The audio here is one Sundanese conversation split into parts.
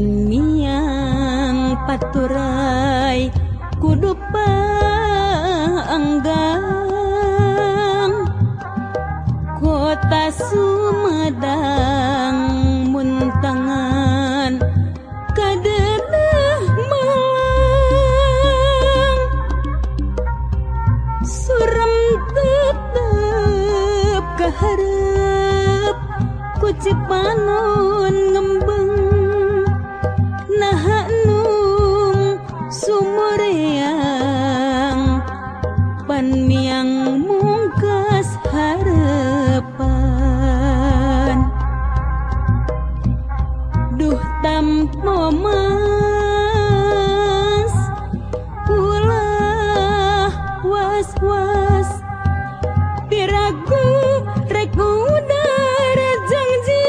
Sungkan miang paturai kudu panggang kota Sumedang muntangan kadenah Malang surem tetep kaharep ku Cipanon ngembeng naha nung sumureang panmiang mungkas harepan duh tampo mas ulah was-was piraku rek udara janji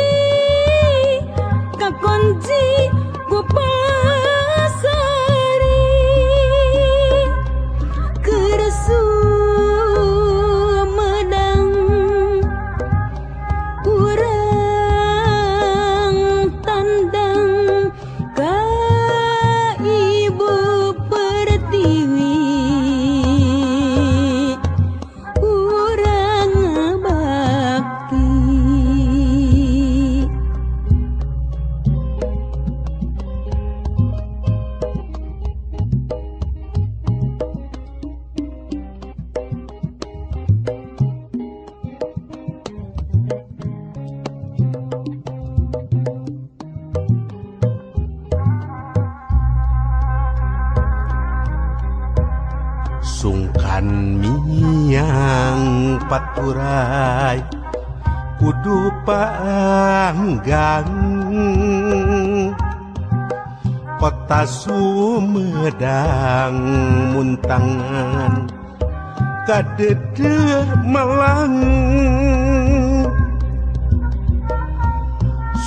kakunci ku pasari keur Sumedang urang tandang ka Ibu Pertiwi urang ngabakti. Sungkan miang paturai kudu panggang kota Sumedang muntangan kadedeh Malang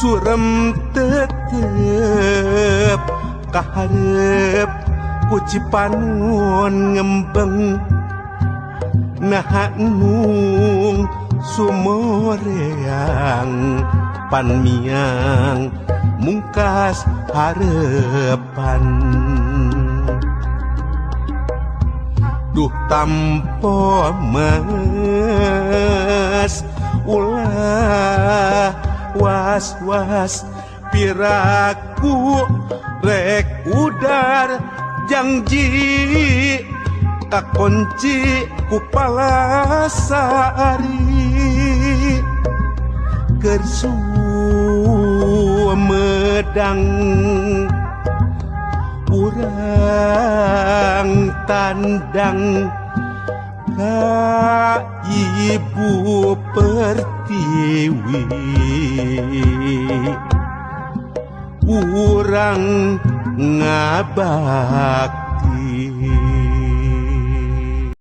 surem tetep kaharep ku Cipanon ngembeng naha nung sumoreang panmiang mungkas harepan duh tampo mas ulah was-was piraku rek udar janji kakunci ku palasari keur Sumedang urang tandang ka Ibu Pertiwi urang ngabakti.